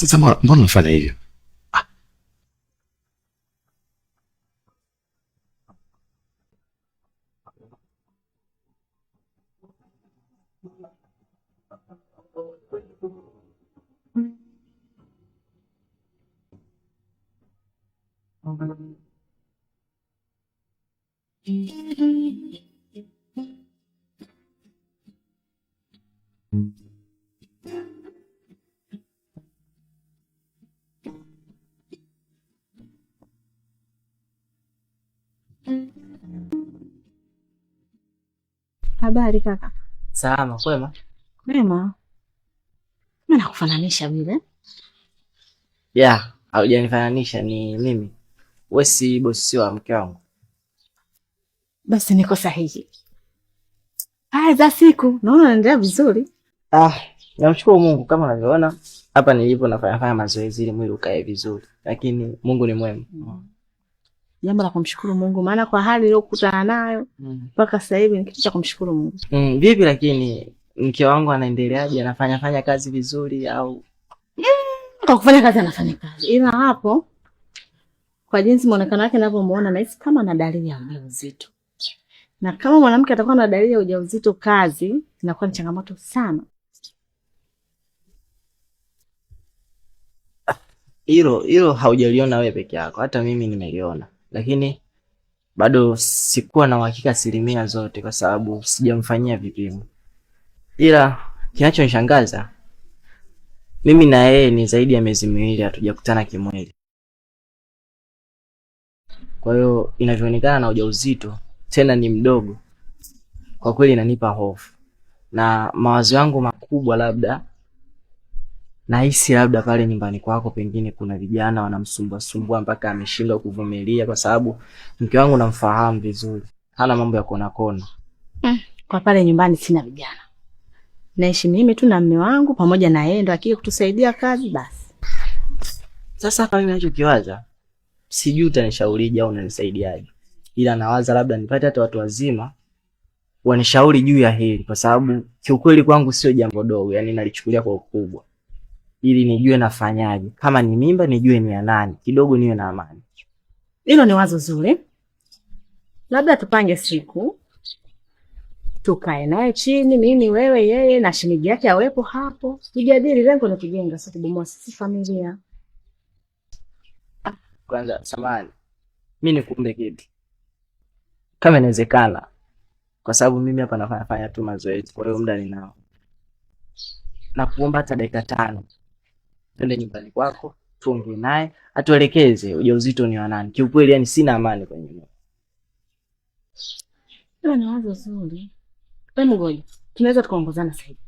Sasa mbona unafanya hivyo? Habari kaka. Salama, kwema? Kwema. Mimi nakufananisha vile. Yeah, haujanifananisha ni mimi. Wewe si bosi wa mke wangu. Basi niko sahihi. Haya za siku, naona unaendelea vizuri. Ah, namshukuru Mungu kama unavyoona hapa nilipo nafanya fanya mazoezi ili mwili ukae vizuri. Lakini Mungu ni mwema. Jambo la kumshukuru Mungu maana kwa hali iliyokutana nayo mpaka sasa hivi ni kitu cha kumshukuru Mungu. Vipi lakini mke wangu anaendeleaje? Anafanya fanya kazi vizuri au? Kwa kufanya kazi anafanya kazi. Ila hapo kwa jinsi muonekano wake ninavyomuona nahisi kama ana dalili ya ujauzito. Na kama mwanamke atakuwa na dalili ya ujauzito kazi inakuwa ni changamoto sana. Hilo haujaliona wewe peke yako, hata mimi nimeliona. Lakini bado sikuwa na uhakika asilimia zote kwa sababu sijamfanyia vipimo. Ila kinachonishangaza mimi na yeye ni zaidi ya miezi miwili hatujakutana kimwili. Kwa hiyo inavyoonekana na ujauzito tena ni mdogo, kwa kweli inanipa hofu. Na mawazo yangu makubwa, labda nahisi labda pale nyumbani kwako pengine kuna vijana wanamsumbua sumbua mpaka ameshindwa kuvumilia, kwa sababu mke wangu namfahamu vizuri, hana mambo ya kona kona. Kwa pale nyumbani sina vijana. Naishi mimi tu na mume wangu pamoja na yeye ndo akija kutusaidia kazi basi. Sasa hapa mimi ninachokiwaza, sijui utanishaurije au unanisaidiaje. Ila nawaza labda nipate hata watu wazima wanishauri juu ya hili, kwa sababu kiukweli kwangu sio jambo dogo, yani nalichukulia kwa ukubwa. Ili nijue nafanyaje. Kama ni mimba nijue ni ya nani, kidogo niwe na amani. Hilo ni wazo zuri. Labda tupange siku tukae naye chini, mimi wewe yeye na shemeji yake awepo hapo, tujadili. Lengo ni kujenga, sio kubomoa sisi familia. Kwanza samahani, mimi nikuombe kitu kama inawezekana, kwa sababu mimi hapa nafanya fanya tu mazoezi, kwa hiyo muda ninao. Nakuomba hata dakika 5 twende nyumbani kwako tuongee naye atuelekeze ujauzito ni wa nani. Kiukweli yani sina amani kwenye moyo. Hilo ni wazo zuri. Hebu ngoja, tunaweza tukaongozana sasa hivi.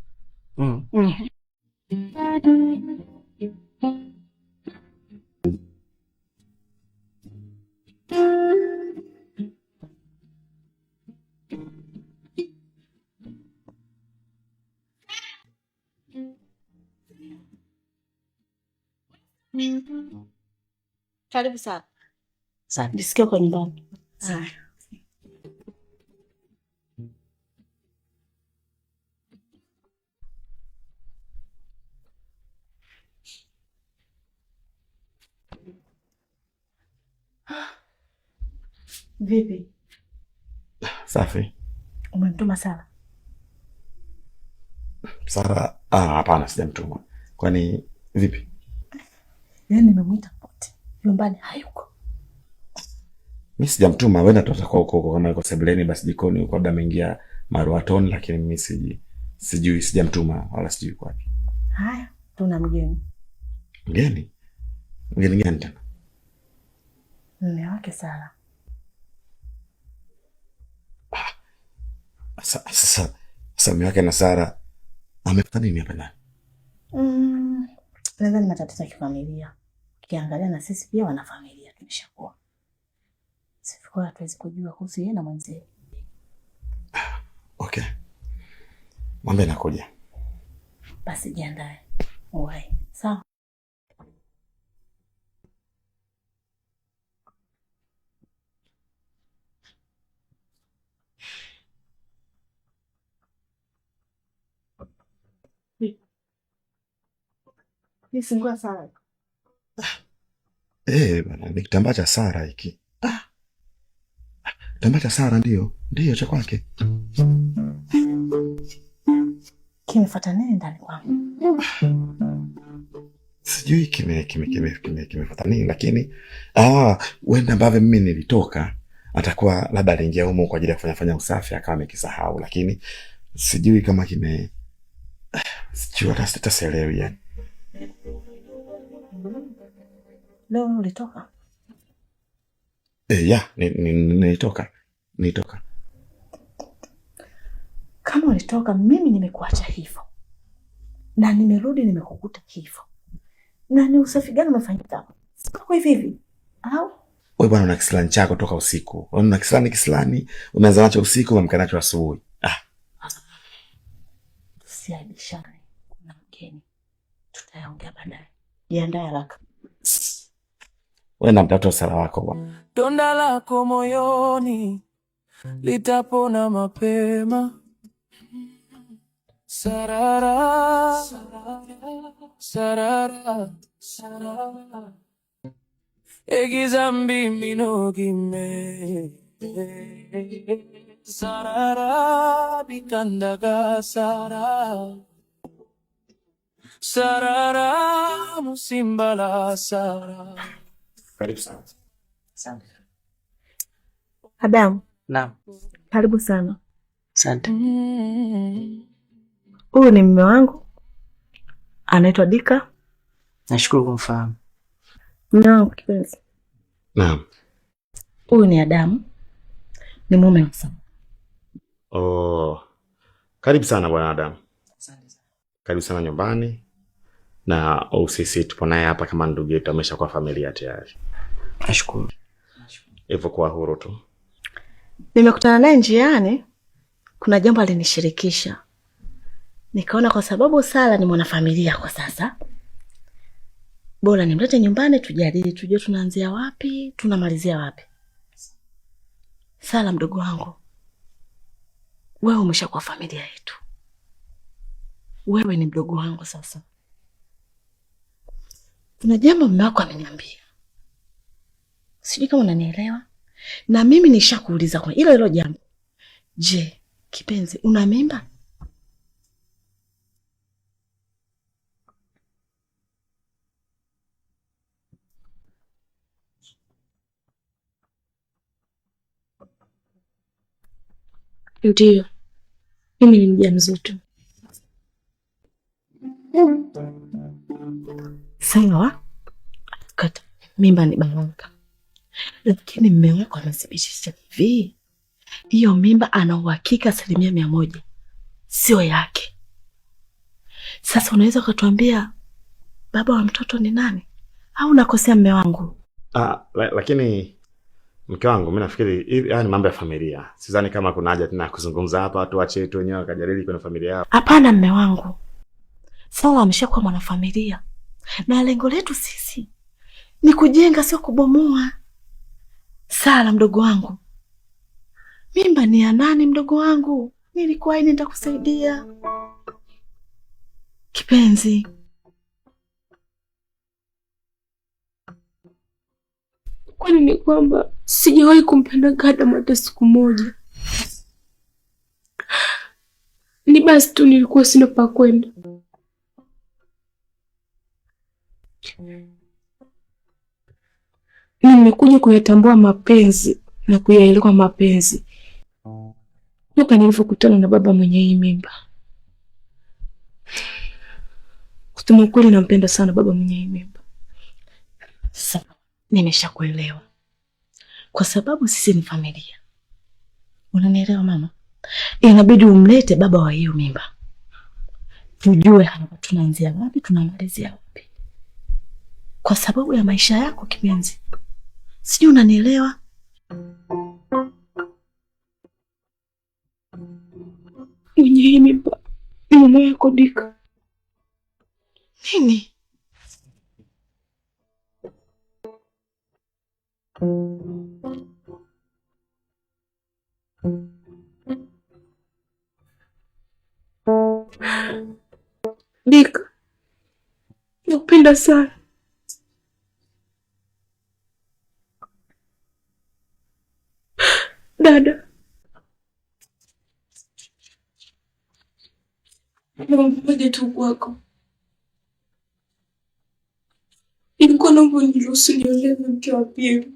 Karibu sana. Asante. Jisikie uko nyumbani. Haya. Vipi? Safi. Umemtuma Sara? Sara, hapana sijamtuma. Kwani vipi? Yaani nimemuita pote. Nyumbani hayuko. Mimi sijamtuma, wewe ndio utakuwa huko huko, kama yuko sebuleni basi jikoni huko, labda ameingia maruatoni, lakini mimi sijui, sijamtuma wala sijui kwa wapi. Haya, tuna mgeni. Mgeni? Mgeni gani tena? Mume wake Sara. Sasa mume wake na Sara amefanya nini hapa ndani? Nadhani matatizo ya kifamilia. Ukiangalia na sisi pia wana familia tumeshakuwa. Sisi kwa hatuwezi kujua kuhusu yeye na mwenzie. Okay. Mwambie nakuja. Basi jiandae. Uwahi. Sawa. Hii si nguo ya Sara. Bana, ni kitambaa cha Sara hiki. Kitambaa cha Sara ndio, ndio cha kwake. Kimefuata nini ndani kwangu? Sijui kimefuata nini, lakini wenda ambavyo mimi nilitoka atakuwa labda aliingia humo kwa ajili ya kufanya usafi akawa amekisahau, lakini sijui kama kime, sijui hata sielewi yani. Leo ulitoka? Ya, nilitoka. Nilitoka. Kama ulitoka, mimi nimekuacha hivyo. Na nimerudi nimekukuta hivyo. Na ni usafi gani umefanyika hapo? Sio hivi hivi. Au? Wewe bwana una kisilani chako toka usiku. Wewe una kisilani, umeanza nacho usiku, umeamka nacho asubuhi. Tusiaibishane. Kuna mgeni. Tutayaongea baadaye. Jiandae haraka. Wewe na mtoto Sara wako bwana. Donda lako moyoni litapona mapema. Sarara, sarara, sarara. Egizambi minogime. Sarara bikandaga sara. Sarara musimbala sara. Karibu sana. Asante. Adamu. Naam. Karibu sana. Asante. Huyu ni mume wangu. Anaitwa Dika. Nashukuru kumfahamu. Mume wangu kipenzi. Naam. Huyu ni Adamu. Ni mume wa Sara. Oh. Karibu sana bwana Adamu. Asante sana. Karibu sana nyumbani. Na sisi tupo naye hapa kama ndugu yetu, ameshakuwa familia tayari. Nashukuru. Hivyo kuwa huru tu. Nimekutana naye njiani, kuna jambo alinishirikisha. Nikaona kwa sababu Sara ni mwanafamilia kwa sasa, bora nimlete nyumbani tujadili, tujue tunaanzia wapi, tunamalizia wapi. Sara mdogo wangu, wewe umeshakuwa familia yetu. Wewe ni mdogo wangu sasa. Kuna jambo mume wako ameniambia. Sijui kama unanielewa. Na mimi nishakuuliza kwa hilo jambo. Je, kipenzi, una mimba? Ndiyo, mimi ni mjamzito. Sawa, kata mimba ni baraka. Lakini mume wako amethibitisha hivi, hiyo mimba ana uhakika 100% sio yake. Sasa unaweza ukatuambia baba wa mtoto ni nani? Au unakosea mume wangu? Lakini mke wangu, mimi nafikiri haya ni mambo ya familia. Sidhani kama kuna haja tena kuzungumza hapa, watu waache tu wenyewe wakajadili kwenye familia yao. Hapana mume wangu. Sawa, ameshakuwa mwanafamilia. Na lengo letu sisi ni kujenga, sio kubomoa. Sara mdogo wangu, mimba ni ya nani mdogo wangu? Nilikuahidi nitakusaidia. Kipenzi. Kwani ni kwamba sijawahi kumpenda Adam hata siku moja. Ni basi tu nilikuwa sina pa kwenda. Nimekuja kuyatambua mapenzi na kuyaelewa mapenzi toka nilipokutana na baba mwenye hii mimba. Kusema kweli, nampenda sana baba mwenye hii mimba. Sawa, nimeshakuelewa. Kwa sababu sisi ni familia. Unanielewa mama? Inabidi umlete baba wa hiyo mimba. Tujue hapa tunaanzia wapi, tunamalizia wapi. Kwa sababu ya maisha yako kipenzi. Sijui unanielewa? Mwenye hii mimba ni mama yako Dika. Nini? Dika, Nakupenda sana. Dada, naomba moja tu kwako. Nilikuwa naomba uniruhusu niolewe mke wa pili.